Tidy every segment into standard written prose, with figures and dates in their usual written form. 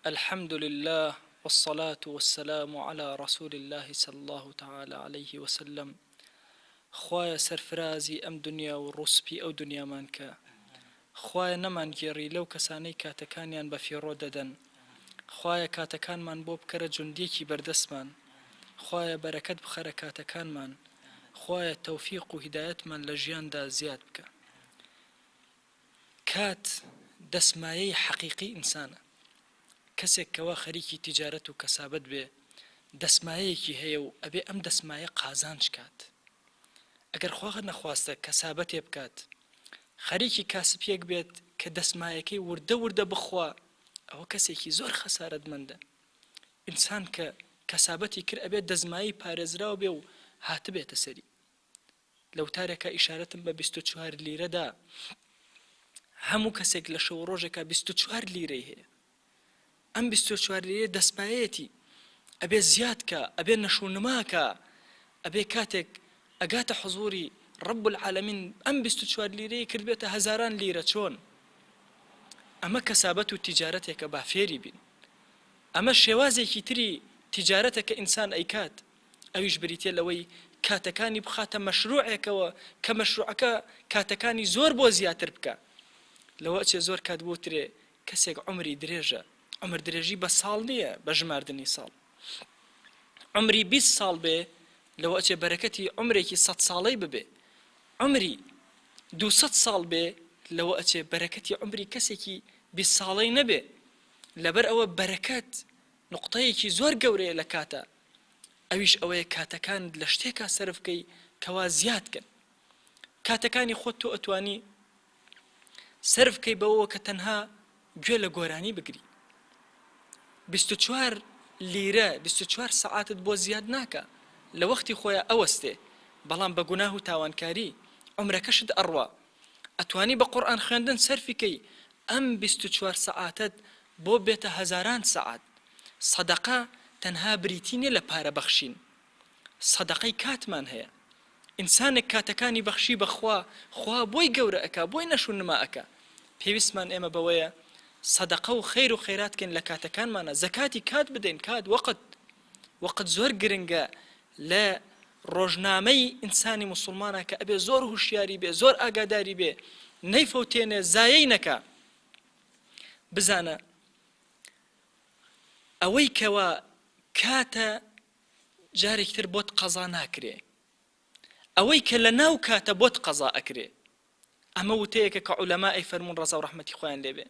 الحمد للە والصلاة والسلام علی رسول اللە صلی اللە تعالی علیه وسلم خوایە سەرفرازی ئەم دنیا و ڕووسپی ئەو دنیامان کە خوایە نەمانگێڕی لەو کەسانەی کاتەکانیان بە فیڕۆ دەدەن خوایە کاتەکانمان بۆ بکەرە جوندیەکی بەردەستمان خوایە بەرەکەت بخەرە کاتەکانمان خوایە تەوفیق و هیدایەتمان لە ژیاندا زیاد بکە کات دەسمایەی حەقیقی ئینسانە. کەسێک کەوا خەریکی تیجارەت و کەسابەت بێ دەسمایەیەکی هەیە و ئەبێ ئەم دەسمایە قازانج کات. ئەگەر خوا نەخواستە کەسابەتێ بکات خەریکی کاسپیەک بێت کە دەسمایەکەی وردە وردە بخوا ئەوە کەسێکی زۆر خەسارەتمەندە. ئینسان کە کەسابەتی کرد ئەبێ دەسمایەی پارێزراو بێ و هاتبێتە سەری. لە وتارێکا ئیشارەتم بە 24 لیرە دا، هەموو کەسێک لە شەو و ڕۆژێکا 24 لیرەی هەیە. ئەم 24 لیرەیە دەسمایەیەتی، ئەبێ زیاد کا، ئەبێ نەشونما کا، ئەبێ کاتێک ئەگاتە حزوری رب العالمین ئەم 24 لیرەی کردبێتە هەزاران لیرە چۆن؟ ئەمە کەسابەت و تیجارەتێکە با فێری بین. ئەمە شێوازێکی تری تیجارەتە کە ئینسان ئەیکات. ئەویش بریتیە لەوەی کاتەکانی بخاتە مەشروعێکەوە کە مەشروعەکە کاتەکانی زۆر بۆ زیاتر بکا. لەوە ئەچێ زۆر کات بوترێ کەسێک عومری درێژە، عومر درێژی بە ساڵ نیە بە ژماردنی ساڵ. عومری 20 ساڵ بێ لەوە ئەچێ بەرەکەتی عومرێکی سەد ساڵەی ببێ. عومری 200 ساڵ بێ لەوە ئەچێ بەرەکەتی عومری کەسێکی 20 ساڵەی نەبێ. لەبەر ئەوە بەرەکەت نوقتەیەکی زۆر گەورەیە لە کاتا. ئەویش ئەوەیە کاتەکانت لە شتێکا سەرف کەی کەوا زیاد کەن کاتەکانی خۆت تۆ ئەتوانی سەرف کەی بەوەوە کە تەنها گوێ لە گۆرانی بگری 24 لیرە 24 سەعاتت بۆ زیاد ناکا لە وەختی خۆیا ئەوەستێ بەڵام بە گوناه و تاوانکاری عومرەکەشت ئەڕوا ئەتوانی بە قورئان خوێندن سەرفی کەی ئەم 24 سەعاتەت بۆ بێتە هەزاران سەعات سەدەقە تەنها بریتی نیە لە پارە بەخشین سەدەقەی کاتمان هەیە ئینسانێک کاتەکانی بەخشی بە خوا خوا بۆی گەورە ئەکا بۆی نەشو نما ئەکا پێویستمان ئێمە بەوەیە سەدەقە و خەیر و خەیرات کەین لە کاتەکانمانا زەکاتی کات بدەین کات وەقت وەقت زۆر گرنگە لە ڕۆژنامەی ئینسانی موسڵمانا کە ئەبێ زۆر هوشیاری بێ زۆر ئاگاداری بێ نەیفەوتێنێ زایەی نەکا بزانە ئەوەی کەوا کاتە جارێکی تر بۆت قەزا ناکرێ ئەوەی کە لە ناو کاتە بۆت قەزا ئەکرێ ئەمە وتەیەکە کە عولەما ئەیفەرموون ڕەزا و ڕەحمەتی خۆیان لێبێ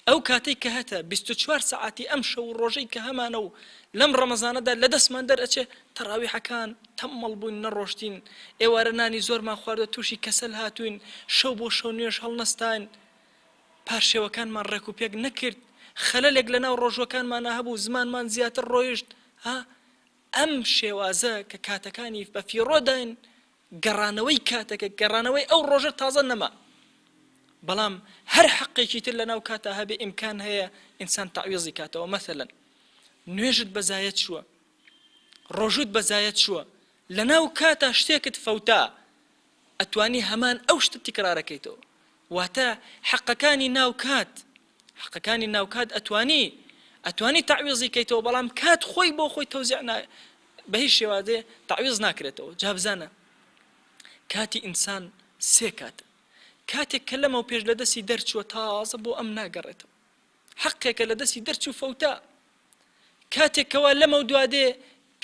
ئەو کاتەی کە هەتە 24 سەعاتی ئەم شەو و ڕۆژەی کە هەمانە و لەم ڕەمەزانەدا لە دەستمان دەرئەچێ تەراویحەکان تەممەڵ بووین نەڕۆشتین ئێوارە نانی زۆرمان خواردوە تووشی کەسەل هاتووین شەو بۆ شەو نوێژ هەڵنەستاین پارشێوەکانمان ڕێک و پێک نەکرد، خەلەلێک لە ناو ڕۆژووەکانمانا هەبوو، زمانمان زیاتر ڕۆیشت، ها ئەم شێوازە کە کاتەکانی بە فیڕۆ داین، گەڕانەوەی کاتەکە، گەڕانەوەی ئەو ڕۆژە تازە نەما. بەڵام هەر حەقێکی تر لە ناو کاتا هەبێ ئیمکان هەیە ئینسان تەعویزی کاتەوە، مەسەلەن نوێژت بە زایە چووە، ڕۆژووت بە زایە چووە، لە ناو کاتا شتێکت فەوتا، ئەتوانی هەمان ئەو شتە تیکرارەکەیتەوە واتە حەقەکانی ناو کات حەقەکانی ناو کات ئەتوانی ئەتوانی تەعویزی کەیتەوە بەڵام کات خۆی بۆ خۆی تەوزیع نا بە هیچ شێوازێ تەعویز ناکرێتەوە جا بزانە کاتی ئینسان سێ کاتە کاتێک کە لەمەو پێش لە دەستی دەرچووە تازە بۆ ئەم ناگەڕێتەوە حەقێکە لە دەستی دەرچوو فەوتا کاتێک کەوا لەمەو دوا دێ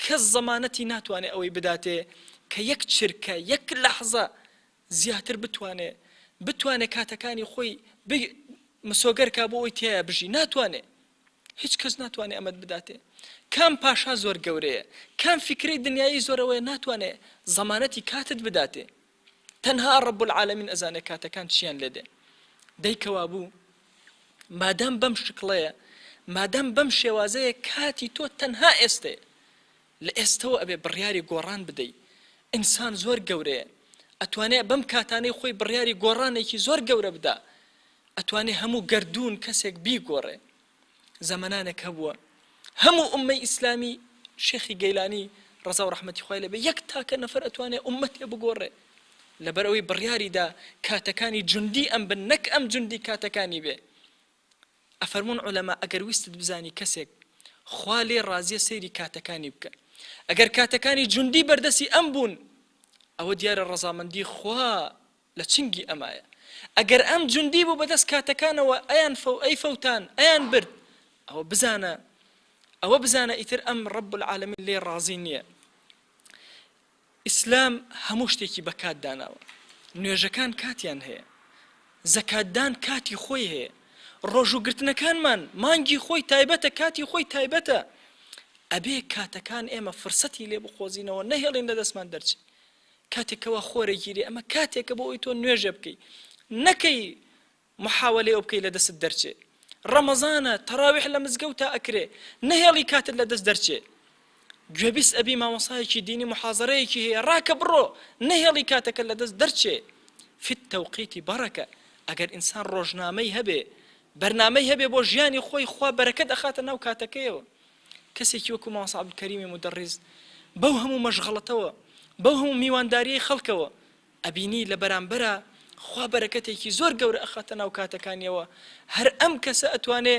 کەس زەمانەتی ناتوانێ ئەوەی بداتێ کە یەک چرکە یەک لەحزە زیاتر بتوانێ بتوانێ کاتەکانی خۆی مسۆگەر کا بۆ ئەوەی تیایا بژی ناتوانێ هیچ کەس ناتوانێ ئەمەت بداتێ کام پاشا زۆر گەورەیە کام فیکرەی دنیایی زۆرەوەیە ناتوانێ زەمانەتی کاتت بداتێ تەنها رب العالمین ئەزانێ کاتەکان چیان لێ دێ دەی کەوابوو مادام بەم شکڵەیە مادام بەم شێوازەیە کاتی تۆ تەنها ئێستەیە لە ئێستەوە ئەبێ بڕیاری گۆڕان بدەی ئینسان زۆر گەورەیە ئەتوانێ بەم کاتانەی خۆی بڕیاری گۆڕانێکی زۆر گەورە بدا ئەتوانێ هەموو گەردوون کەسێک بیگۆڕێ زەمەنانێک هەبووە هەموو ئوممەی ئیسلامی شێخی گەیلانی ڕەزا و ڕەحمەتی خوای لێبێ یەک تاکە نەفەر ئەتوانێ ئوممەتێ بگۆڕێ لەبەر ئەوەی بڕیاری دا کاتەکانی جوندی ئەم بن نەک ئەم جوندی کاتەکانی بێ. ئەفەرموون عولەما ئەگەر ویستت بزانی کەسێک خوا لێی ڕازیە سەیری کاتەکانی بکە ئەگەر کاتەکانی جوندی بەردەستی ئەم بوون ئەوە دیارە ڕەزامەندی خوا لە چنگی ئەمایە ئەگەر ئەم جوندی بوو بەدەست کاتەکانەوە ئەیان فەو ئەی فەوتان ئەیان برد ئەوە بزانە ئەوە بزانە ئیتر ئەم رب العالمین لێ ڕازی نییە ئیسلام هەموو شتێکی بە کات داناوە نوێژەکان کاتیان هەیە زەکاتدان کاتی خۆی هەیە ڕۆژووگرتنەکانمان مانگی خۆی تایبەتە کاتی خۆی تایبەتە ئەبێ کاتەکان ئێمە فرسەتی لێ بقۆزینەوە نەهێڵین لە دەستمان دەرچێ کاتێک کەوا خۆرەگیری ئەمە کاتێکە بۆ ئەوی تۆ نوێژێ بکەی نەکەی محاوەلەی ئەو بکەی لە دەستت دەرچێ ڕەمەزانە تەراویح لە مزگەوتا ئەکرێ نەهێڵی کاتت لە دەست دەرچێ گوێبیست ئەبی مامۆسایەکی دینی محازەرەیەکی هەیە ڕاکە بڕۆ نەهێڵی کاتەکە لە دەست دەرچێ فی التوقیت بەرەکە ئەگەر ئینسان ڕۆژنامەی هەبێ بەرنامەی هەبێ بۆ ژیانی خۆی خوا بەرەکەت ئەخاتە ناو کاتەکەیەوە کەسێکی وەکو مامۆستا عەبدولکەریمی مودەڕیس بەو هەموو مەشغەڵەتەوە بەو هەموو میوانداریەی خەڵکەوە ئەبینی لە بەرامبەرا خوا بەرەکەتێکی زۆر گەورە ئەخاتە ناو کاتەکانیەوە، هەر ئەم کەسە ئەتوانێ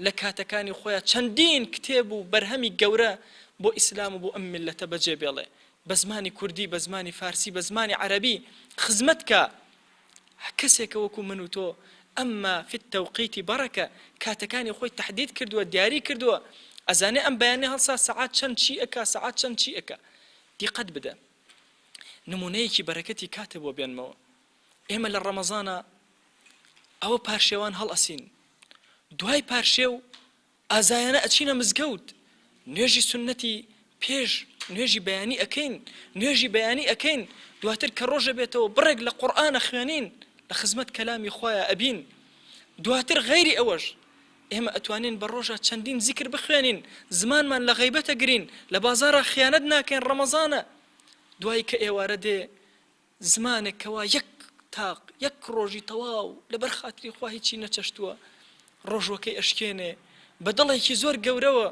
لە کاتەکانی خۆیا چەندین کتێب و بەرهەمی گەورە بۆ ئیسلام و بۆ ئەم میللەتە بەجێ بێڵێ بە زمانی کوردی بە زمانی فارسی بە زمانی عەرەبی خزمەت کا کەسێکە وەکو من و تۆ اما فی التوقیت برکە کاتەکانی خۆی تەحدید کردووە دیاری کردووە ئەزانێ ئەم بەیانی هەڵسا سەعات چەند چی ئەکا سەعات چەند چی ئەکا دیقەت بدە نمونەیەکی بەرەکەتی کاتە بۆ بێنمەوە ئێمە لە ڕەمەزانە ئەوە پارشێوان هەڵئەسین دوای پارشێو ئازایانە ئەچینە مزگەوت نوێژی سنەتی پێش نوێژی بەیانی ئەکەین نوێژی بەیانی ئەکەین دواتر کە ڕۆژە بێتەوە بڕێک لە قورئانە خوێنین لە خزمەت کەلامی خوایە ئەبین دواتر غەیری ئەوەش ئێمە ئەتوانین بە ڕۆژا چەندین زیکر بخوێنین زمانمان لە غەیبەت ئەگرین لە بازاڕا خیانەت ناکەین ڕەمەزانە دوای کە ئێوارە دێ زمانێک کەوا یەک تاق یەک ڕۆژی تەواو لەبەر خاتری خوا هیچی نەچەشتووە ڕۆژوەکەی ئەشکێنێ بە دڵێکی زۆر گەورەوە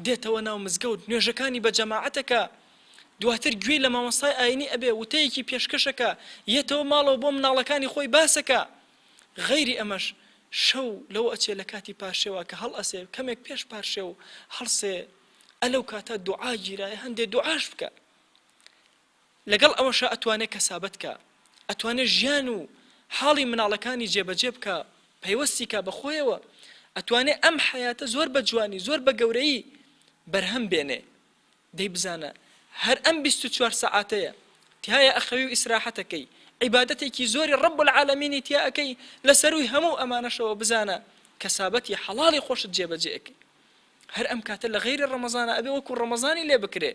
دێتەوە ناو مزگەوت نوێژەکانی بە جەماعەتەکە دواتر گوێی لە مامۆستای ئاینی ئەبێ وتەیەکی پێشکەشەکە یەتەوە ماڵەوە بۆ مناڵەکانی خۆی باسەکە غەیری ئەمەش شەو لەوە ئەچێ لە کاتی پارشێوا کە هەڵئەسێ کەمێک پێش پارشێو هەڵسێ ئە لەو کاتە دوعا گیرایە هەندێ دوعاش بکە لەگەڵ ئەوەشا ئەتوانێ کەسابەت کا ئەتوانێ ژیان و حاڵی مناڵەکانی جێبەجێ بکا پەیوەستی کا بە خۆیەوە ئەتوانێ ئەم حەیاتە زۆر بە جوانی زۆر بە گەورەیی بەرهەم بێنێ دەی بزانە هەر ئەم 24 سەعاتەیە تیایە ئەخەوی و ئیسراحەتەکەی عیبادەتێکی زۆری ڕب العالمینی تیا ئەکەی لە سەرووی هەموو ئەمانەشەوە بزانە کەسابەتی حەڵاڵی خۆشت جێبەجێ ئەکەی هەر ئەم کاتە لە غەیری ڕەمەزانە ئەبێ وەکو ڕەمەزانی لێ بکرێ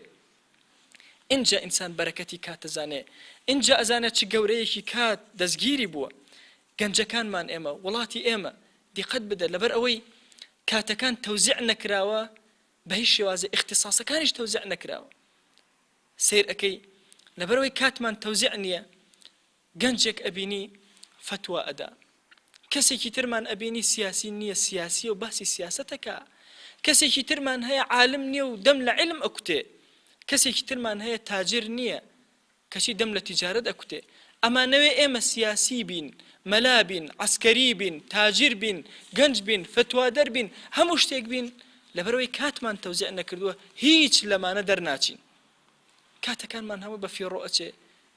ئینجا ئینسان بەرەکەتی کات ئەزانێ ئینجا ئەزانێ چ گەورەیەکی کات دەستگیری بووە گەنجەکانمان ئێمە وڵاتی ئێمە دیقەت بدە لەبەر ئەوەی کاتەکان تەوزیع نەکراوە بە هیچ شێوازێ ئیختیساسەکانیش تەوزیع نەکراوە سەیر ئەکەی لەبەرئەوەی کاتمان تەوزیع نییە گەنجێک ئەبینی فەتوا ئەدا کەسێکی ترمان ئەبینی سیاسی نییە سیاسیە و باسی سیاسەت ئەکا کەسێکی ترمان هەیە عالم نییە و دەم لە عیلم ئەکوتێ کەسێکی ترمان هەیە تاجر نییە کەچی دەم لە تیجارەت ئەکوتێ. ئەمانەوێ ئێمە سیاسی بین، مەلا بین، عەسکەری بین، تاجر بین، گەنج بین، فەتوادەر بین، هەموو شتێک بین، لەبەرئەوەی کاتمان تەوزیع نەکردووە هیچ لەمانە دەرناچین. کاتەکانمان هەموو بە فیڕۆ ئەچێ.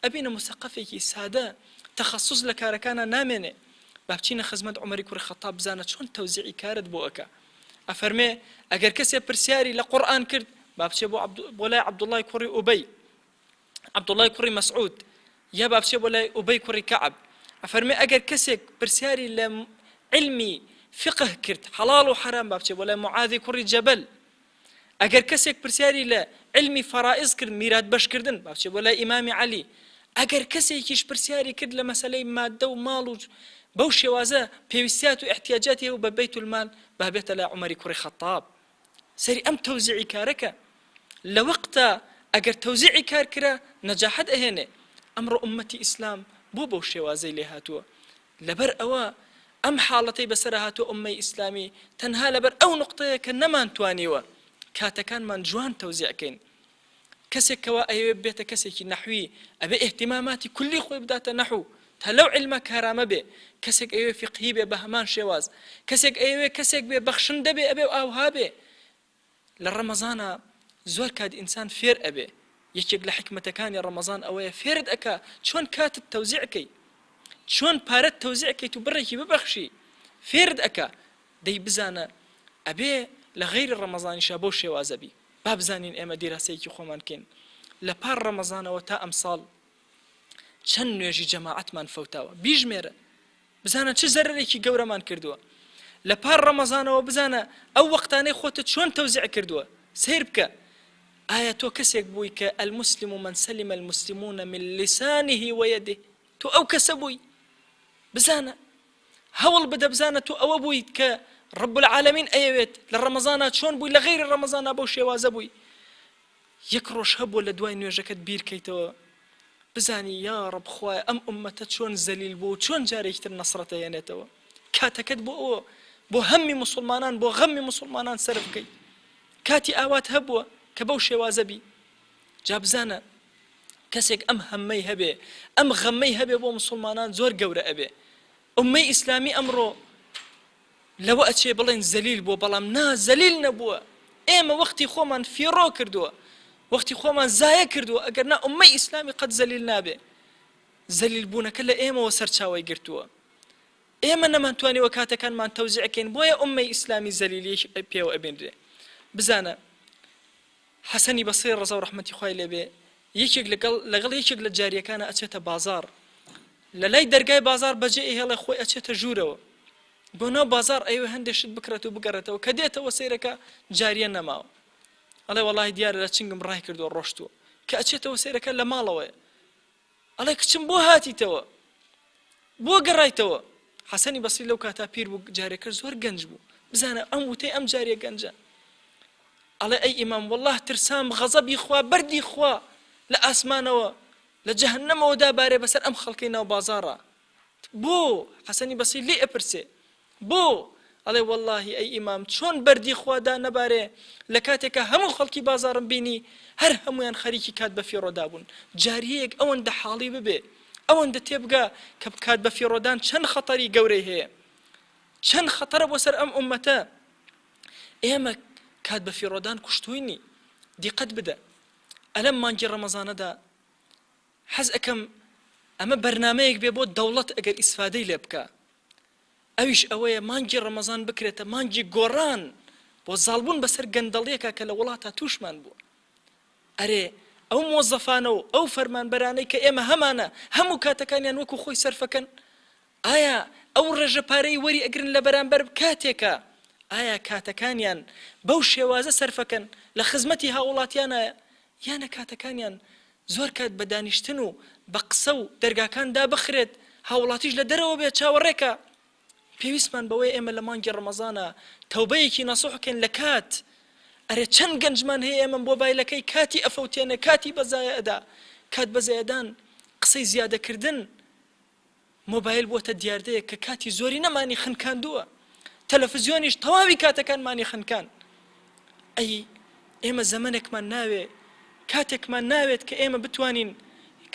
ئەبینە موسەقەفێکی سادە، تەخەسوس لە کارەکانا نامێنێ. با بچینە خزمەت عومەری کوڕی خەتاب بزانە چۆن تەوزیعی کارت بۆ ئەکا. ئەفەرمێ، ئەگەر کەسێ پرسیاری لە قورئان کرد، با بچێ بۆ بۆ لای عەبدوڵڵای کوڕی ئوبەی. عەبدوڵای کوڕی مەسعود یا با بچێ بۆ لای ئوبەی کوڕی کەعب ئەفەرمێ ئەگەر کەسێک پرسیاری لە عیلمی فقه کرد حەڵاڵ و حەرام با بچێ بۆ لای معاذی کوڕی جەبەل ئەگەر کەسێک پرسیاری لە علمی فەرائز کرد میرات بەشکردن با بچێ بۆ لای ئیمامی عەلی ئەگەر کەسێکیش پرسیاری کرد لە مەسەلەی مادە و ماڵ و بەو شێوازە پێویستیات و احتیاجاتی هەبوو بە بەیت المال با بێتە لای عومەری کوڕی خەتاب سەیری ئەم تەوزیعی کارە کە لە وەقتا ئەگەر تەوزیعی کار کرا نەجاحەت ئەهێنێ ئەمڕۆ ئوممەتی ئیسلام بۆ بەو شێوازەی لێ هاتووە لەبەر ئەوە ئەم حاڵەتەی بەسەر هاتووە ئوممەی ئیسلامی تەنها لەبەر ئەو نوقتەیە کە نەمانتوانیوە کاتەکانمان جوان تەوزیع کەین کەسێک کەوا ئەیەوێ ببێتە کەسێکی نەحوی ئەبێ ئیهتیماماتی کولی خۆی بداتە نەحو. تا لەو عیلمە کارامە بێ، کەسێک ئەیەوێ فیقهی بێ بە هەمان شێواز، کەسێک ئەیەوێ کەسێک بێ بەخشندە بێ ئەبێ ئاوها بێ. لە ڕەمەزانا زۆر کات ئینسان فێر ئەبێ، یەکێک لە حیکمەتەکانی ڕەمەزان ئەوەیە فێرت ئەکا چۆن کاتت تەوزیع کەی، چۆن پارەت تەوزیع کەیت و بڕێکی ببەخشی، فێرت ئەکا. دەی بزانە ئەبێ لە غەیری ڕەمەزانیشا بەو شێوازە بی. با بزانین ئێمە دیراسەیەکی خۆمان کەین لە پار ڕەمەزانەوە تا ئەمساڵ چەند نوێژی جەماعەتمان فەوتاوە بیژمێرە بزانە چ زەرەرێکی گەورەمان کردووە لە پار ڕەمەزانەوە بزانە ئەو وەختانەی خۆتت چۆن تەوزیع کردووە سەیر بکە ئایا تۆ کەسێک بووی کە المسلم من سلم المسلمون من لسانه ويده تۆ ئەو کەسە بووی بزانە هەوڵ بدە بزانە تۆ ئەوە بوویت کە رب العالمین ئەیەوێت لە ڕەمەزانا چۆن بووی لە غەیری ڕەمەزانا بەو شێوازە بووی یەک ڕۆژ هەبووە لە دوای نوێژەکەت بیر کەیتەوە بزانی یا ڕب خوایە ئەم ئوممەتە چۆن زەلیل بوو و چۆن جارێکی تر نەسرەت ئەهێنێتەوە کاتەکەت بۆ ئەوە بۆ هەممی موسڵمانان بۆ غەممی موسڵمانان سەرف بکەیت کاتی ئاوات هەبووە کە بەو شێوازە بی جا بزانە کەسێک ئەم هەممەی هەبێ ئەم غەمەی هەبێ بۆ موسڵمانان زۆر گەورە ئەبێ ئوممەی ئیسلامی ئەمڕۆ لەوە ئەچێ بڵێن زەلیل بووە بەڵام نا زەلیل نەبووە ئێمە وەختی خۆمان فیڕۆ کردووە وەختی خۆمان زایە کردووە ئەگەر نا ئوممەی ئیسلامی قەت زەلیل نابێ زەلیل بوونەکە لە ئێمەوە سەرچاوەی گرتووە ئێمە نەمانتوانیوە کاتەکانمان تەوزیع کەین بۆیە ئوممەی ئیسلامی زەلیلی پێوە ئەبینرێ بزانە حەسەنی بەسری ڕەزا و ڕەحمەتی خوای لێ بێ یەکێک لەگەڵ لەگەڵ یەکێک لە جاریەکانا ئەچێتە بازاڕ لە لای دەرگای بازاڕ بەجێ ئەیهێڵێ خۆی ئەچێتە ژوورەوە بۆ ناو بازاڕ ئەیەوێ هەندێ شت بکڕێت و بگەڕێتەوە کە دێتەوە سەیرەکە جاریە نەماوە ئەڵێ وەڵاهی دیارە لە چنگم ڕای کردووە ڕۆشتووە کە ئەچێتەوە سەیرەکە لە ماڵەوەیە ئەڵێ کچم بۆ هاتیتەوە؟ بۆ گەڕایتەوە؟ حەسەنی بەسری لەو کاتا پیر بوو جارێکە زۆر گەنج بوو بزانە ئەم وتەی ئەم جاریە گەنجە ئەڵێ ئەی ئیمام والله ترسام غەزەبی خوا بەردی خوا لە ئاسمانەوە لە جەهەنەمەوە دابارێ بەسەر ئەم خەڵکەی ناو بازاڕا بۆ حەسەنی بەسری لێ ئەپرسێ بۆ؟ ئەڵێ وەڵاهی ئەی ئیمام چۆن بەردی خوا دانەبارێ لە کاتێکا هەموو خەڵکی بازاڕم بینی هەر هەموویان خەریکی کات بەفیڕۆدا بوون جاریەیەک ئەوەندە حاڵی ببێ ئەوەندە تێبگا کە کات بەفیڕۆدان چەند خەتەری گەورەی هەیە چەند خەتەرە بۆ سەر ئەم ئوممەتە ئێمە کات بەفیڕۆدان کوشتوینی دیقەت بدە ئەلەم مانگی ڕەمەزانەدا حەز ئەکەم ئەمە بەرنامەیەک بێ بۆ دەوڵەت ئەگەر ئیسفادەی لێ بکا ئەویش ئەوەیە مانگی ڕەمەزان بکرێتە مانگی گۆڕان بۆ زاڵبوون بەسەر گەندەڵیەکە کە لە وڵاتا تووشمان بووە. ئەرێ ئەو مۆزەفانە و ئەو فەرمانبەرانەی کە ئێمە هەمانە هەموو کاتەکانیان وەکو خۆی سەرفەکەن؟ ئایا ئەو ڕێژە پارەی وەری ئەگرن لە بەرامبەر کاتێکا ئایا کاتەکانیان بەو شێوازە سەرفەکەن لە خزمەتی هاووڵاتیانایە یانە کاتەکانیان زۆر کات بە دانیشتن و بە قسە و دەرگاکان دابخرێت هاووڵاتیش لە دەرەوە بێت چاوەڕێکە پێویستمان بەوەیە ئێمە لە مانگی ڕەمەزانا تەوبەیەکی نەسوح کەین لە کات ئەرێ چەند گەنجمان هەیە ئێمە مۆبایلەکەی کاتی ئەفەوتێنێ کاتی بەزایە ئەدا کات بەزایەدان قسەی زیادەکردن مۆبایل بووەتە دیاردەیەک کە کاتی زۆرینەمانی خنکاندووە، تەلەفزیۆنیش تەواوی کاتەکانمانی خنکان. ئەی ئێمە زەمەنێکمان ناوێ، کاتێکمان ناوێت کە ئێمە بتوانین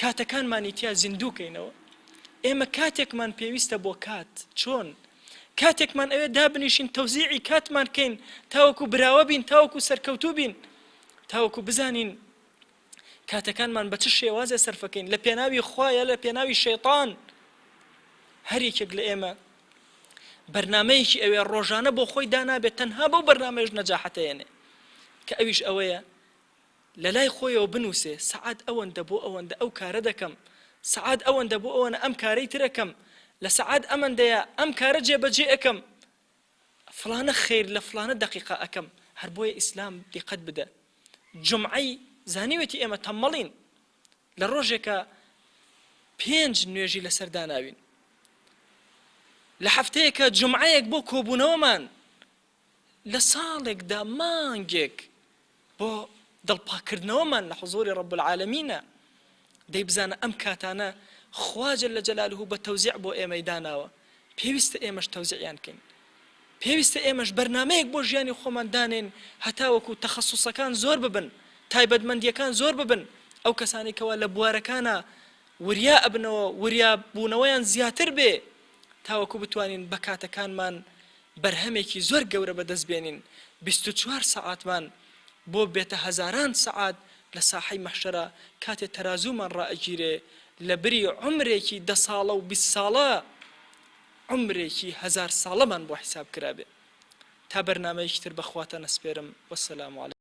کاتەکانمانی تیا زیندوو کەینەوە؟ ئێمە کاتێکمان پێویستە بۆ کات، چۆن؟ کاتێکمان ئەوێ دابنیشین تەوزیعی کاتمان کەین تاوەکو براوە بین، تاوەکو سەرکەوتوو بین، تاوەکو بزانین کاتەکانمان بە چ شێوازێ سەرفەکەین لە پێناوی خوا یا لە پێناوی شەیتان هەر یەکێک لە ئێمە بەرنمەیەکی ئەوێ ڕۆژانە بۆ خۆی دانابێت تەنها بەو بەرنمەیەش نەجاحەتەیەنێ کە ئەویش ئەوەیە لە لای خۆیەوە بنووسێ سەعات ئەوەندە بۆ ئەوەندە ئەو کارە دەکەم سەعات ئەوەندە بۆ ئەوەنە ئەم کارەی ترەکەم لە سەعات ئەمەندەیە ئەم کارە جێبەجێ ئەکەم فڵانە خەیر لە فڵانە دەقیقە ئەکەم هەر بۆیە ئیسلام دیقەت بدە جومعەی زانیوێتی ئێمە تەممەڵین لە ڕۆژێکا پێنج نوێژی لەسەر داناوین لە هەفتەیەکە جومعەیەک بۆ کۆبوونەوەمان لە ساڵێکدا مانگێک بۆ دڵپاککردنەوەمان لە حزوری رب العالمینە دەی بزانە ئەم کاتانە خوا جل جلالە بە تەوزیع بۆ ئێمەی داناوە پێویستە ئێمەش تەوزیعیان کەین پێویستە ئێمەش بەرنامەیەک بۆ ژیانی خۆمان دانێین هەتاوەکو تەخەسوسەکان زۆر ببن تایبەتمەندیەکان زۆر ببن ئەو کەسانەی کەوا لە بوارەکانا. وریا ئەبنەوە وریا بوونەوەیان زیاتر بێ تاوەکو بتوانین بە کاتەکانمان بەرهەمێکی زۆر گەورە بەدەست بێنین 24 سەعاتمان بۆ بێتە هەزاران سەعات لە ساحەی مەحشەرا کاتێ تەرازوومان ڕائەگیرێ لە بری عومرێکی دە ساڵە و 20 ساڵە عومرێکی هەزار ساڵەمان بۆ حیساب کرابێ تا بەرنامەیەکی تر بە خواتان ئەسپێرم والسلام علیکم.